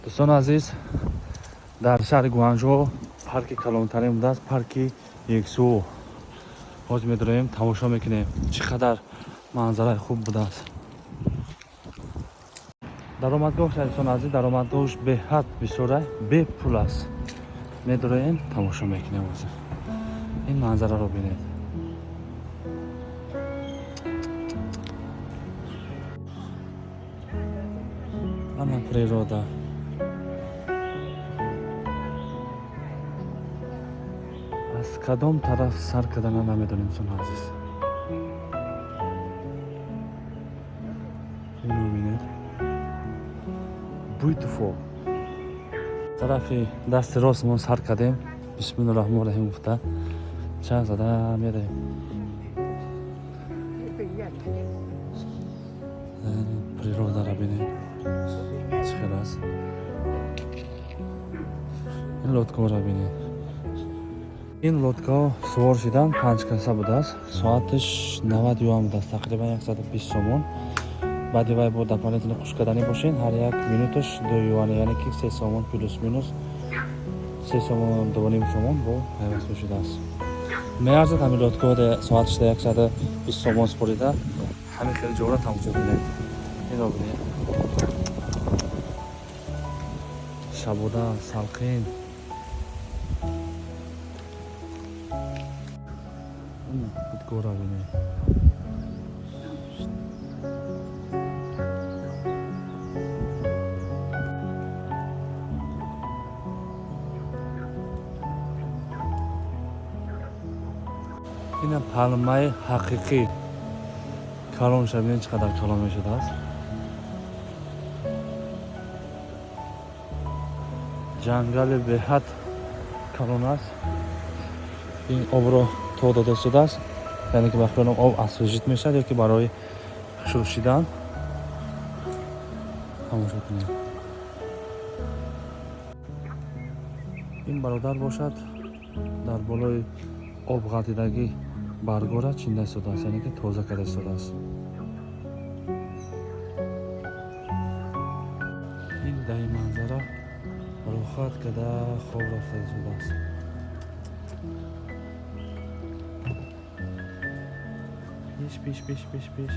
Дӯстони азиз, дар шаҳри Гуанжо парки калонтарин будааст, парки Ексу. Ҳозир медароем, тамошо мекунем, чӣ қадар манзараи хуб будааст. Даромадгоҳш, дӯстони азиз, даромадгоҳш беҳад бисёра, бепул аст. Медароем, тамошо мекунем. Ҳозир ин манзараро бинед. Ана природа. Аз кадом тараф сар кардана намедонем, дӯстони азиз. Ино бинед, beautiful. Тарафи дасти рост мо сар кардем, бисмилла раҳмон раҳим гуфта, чанд зада меравем. Природаро бинед, чӣ хел аст. Ин лодкаҳоро бинед. Ин лодкаҳо сувор шидан панҷ каса будааст, соаташ 90 юан будааст, тақрибан 120 сомон. Баъди вай бо дополнительно хуш карданӣ бошед, ҳар як минуташ 2 юан, яъне ки 3 сомон, плюс минус 3 сомон, 2,5 сомон бо пайваст мешудааст. Меарзад ҳамин лодкаҳо соаташда 120 сомон супорида, ҳамин хеле ҷоро тамошо кунед. Ино бинед, шабода салқин. Гора бинед. Ина палмаи ҳақиқӣ, калонша бинед, чӣ қадар калон мешудааст. Ҷангали беҳад калон аст. Ин обро то дода шудааст, яъне ки ба хиёлам об освежить мешавад ё ки барои шӯшидан. Тамошо кунед. Ин бародар бошад, дар болои об ғалтидагӣ баргора чинда истодааст, яъне ки тоза карда истодааст. Ин даи манзара рохат карда хоб рафта истодааст. Пеш, пеш, пеш, пеш, пеш.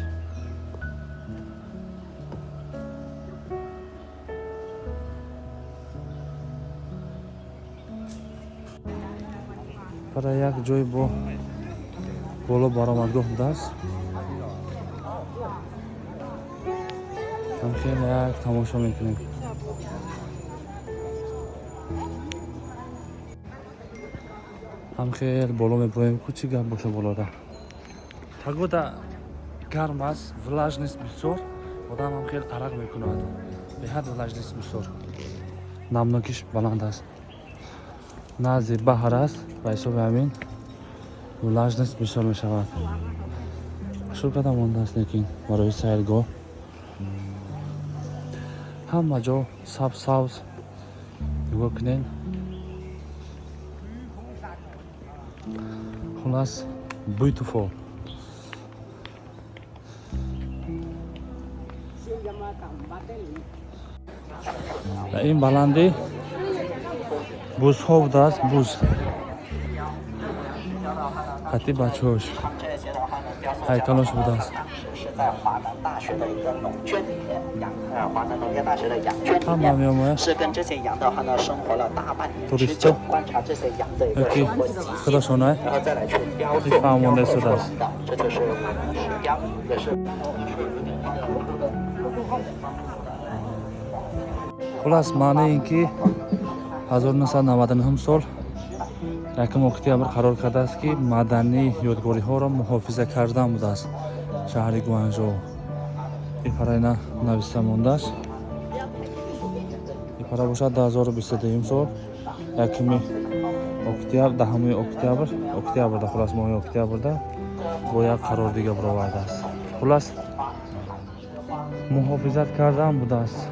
Пара як ҷой бо боло баромадгоҳ будааст, ҳам хеле як тамошо мекунем. Ҳам хел боло меброем ку, чӣ гап боша болода. Погода гарм аст, влажность бисёр, одам ҳам хел арақ мекунад. Беҳад влажность бисёр, намнокиш баланд аст. Назди баҳр аст, ба ҳисоби ҳамин влажность бисёр мешавад. Шур карда мондааст, лекин барои сайргоҳ ҳама ҷо сабз сабз. Нигоҳ кунед, хулас, beautiful. Дар ин баландӣ бузҳо будааст, буз қати бачаҳош, ҳайкалош будааст. 是在华南大学的一个农圈里面养，华南农业大学的羊圈里 ҳама 面， меомояд. 是跟这些羊的话呢生活了大半年之 туристо 久，观察这些羊的一个 Яки 生活习性， худашонай 然后再来去雕塑 фаҳмонда 雕刻出来 истодааст. 的，这就是我们石雕，也是。 Хулас, маънии ин ки 1999 сол 1 октябр қарор кардааст, ки мадании ёдгориҳоро муҳофиза кардан будааст шаҳри Гуанжоу. Ипарайна нависта мондааст. Ипара бошад, 2022 сол 1 октябр, 10 октябр, октябрда, хулас, моҳи октябрда бо як қарор дига баровардааст. Хулас, муҳофизат кардан будааст.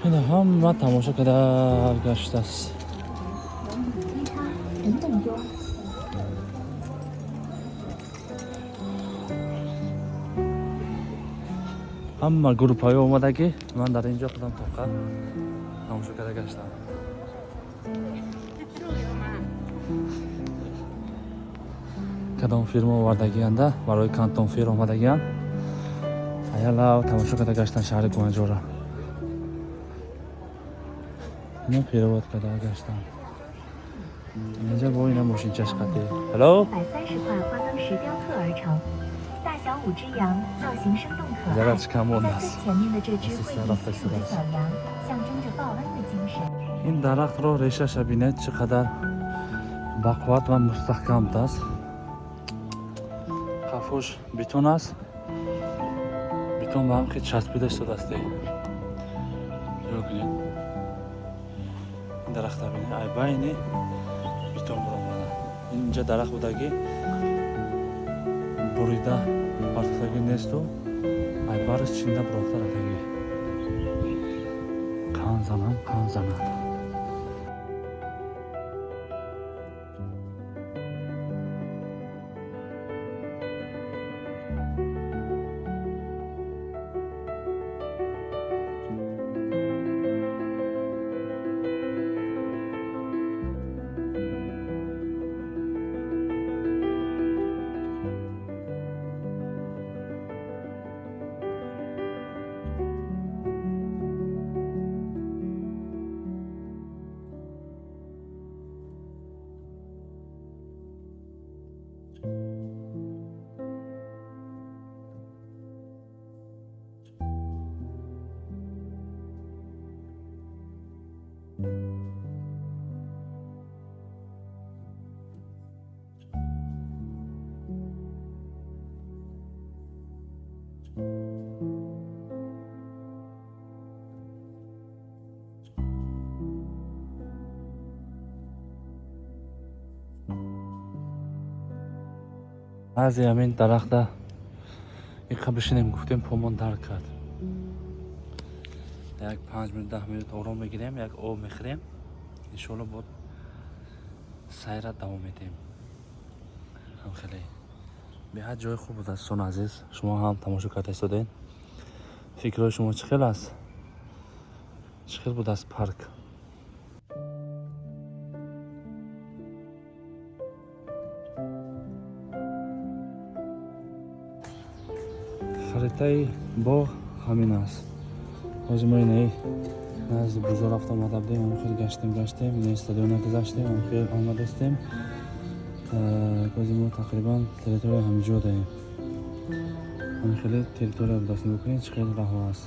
Ина ҳама тамошо карда гаштааст. Ҳама группаҳо омадагӣ, ман дар ин ҷо худам тоқа тамошо карда гаштам. Кадом фирма овардагианда, барои Кантон Фир омадагианд. Аялав тамошо карда гаштан шаҳри Гуанҷора. Ина перевод карда гаштан. Инҷа бо ина мошинчаш қатӣ. Hello? 130块花岗石雕刻而成，大小五只羊，造型生动可爱。 Зарядш кам 在 мондааст. 最前面的这只惠比西鲁的小羊，象征着报恩的精神。 Ин дарахтро решаша бинед, чӣ қадар бақувват ва мустаҳкам аст. Қафош бетон аст. Бетон ба ҳам хел часпида истодааст. Нигоҳ кунед. Ин дарахта бинед, ай байни бетон буромада. Инҷа дарахт будагӣ бурида партофтагӣ несту, ай барш чинда бурофта рафтагӣ. Қан занам, қан занам. Баъзе ҳамин дарахта иқа бишинем гуфтем, помон дард кард. Як 5 минут, 10 минут ором мегирем, як об мехӯрем, иншоалло бод сайра давом медиҳем. Ҳам хеле беҳад ҷои хуб буд, азизону азиз. Шумо ҳам тамошо карда истодед. Фикрҳои шумо чӣ хел аст? Чӣ хел будааст парк? Харитаи боғ ҳамин аст. Ҳозир мо инаи назди бозор рафта омада будем, ҳамин хел гаштем, гаштем, инаи стадиона гузаштем, ҳамин хел омадастем. Ҳозир мо тақрибан территорияи ҳаминҷо даем. Ҳамин хеле территория будааст. Нигоҳ кунед, чӣ хел раҳо аст.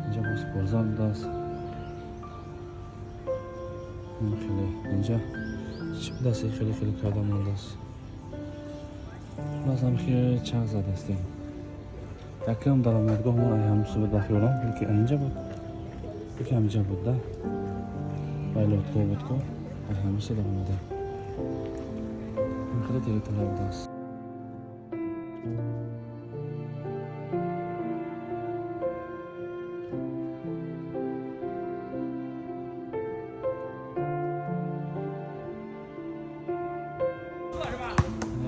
Инҷа боз спортзал будааст. Ҳамин хеле инҷа чӣ будааст, хеле хеле карда мондааст. Хулас, ҳамин хеле чарх задастем. Якум даромадгоҳ мо ай ҳамин су буд, ба хиёлам, ки инҷа буд, ки ҳаминҷа буд да. Вай лодкаҳо буд ку, ай ҳамин су даромадем. Ин хеле территория будааст.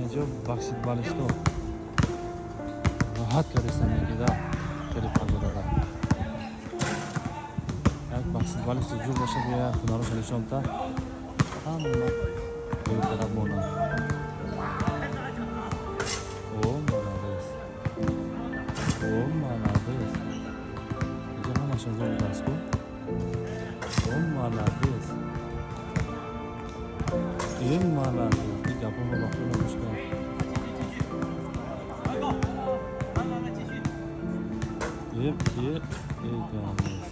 Инҷо баскетболисто роҳат кардастан, ягида хеле пагодада. Як баскетболисти ҷур бошад, бия ҳунароша нишон та, ҳама беҳтараб монанд. О, молодец! О, молодец! Инҷа ҳамашон зур будааст ку. О, молодец! Э, молодец! Ин гапҳоро ба худо гӯш кунед. Е, е, е, молодец!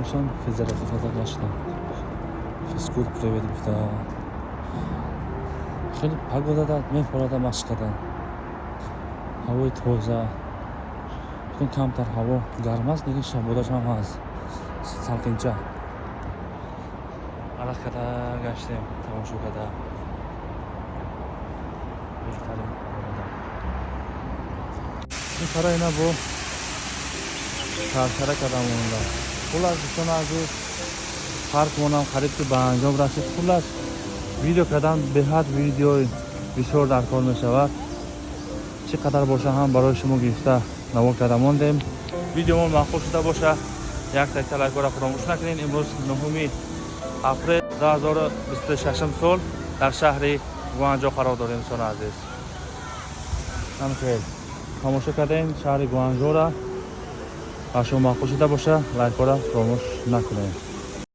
Ҳамашон физиотерапевта гаштан. Физкульт привет гуфта. Хеле погодада мефорада машқ кардан. Ҳавои тоза. Лекин камтар ҳаво гарм аст, лекин шабодаш ҳам ҳаст. Салқинча. Арақ карда гаштем, тамошо карда. Беҳтарин. Ин қара ина бо шаршара карда монда. Хуллас, дӯстони азиз, паркмонам қариб ки ба анҷом расид. Хуллас, видео кардан беҳад видеои бисёр дар кор мешавад. Чӣ қадар боша ҳам барои шумо гирифта навор карда мондем. Видеомон маъқул шуда боша, як такта лайкора фаромӯш накунед. Имрӯз 9 апрел 2026 сол дар шаҳри Гуанҷо қарор дорем, дӯстони азиз. Ҳамхел тамошо кардем шаҳри Гуанҷора. Ба шумо маъқул шуда боша, лайкора фаромӯш накунед.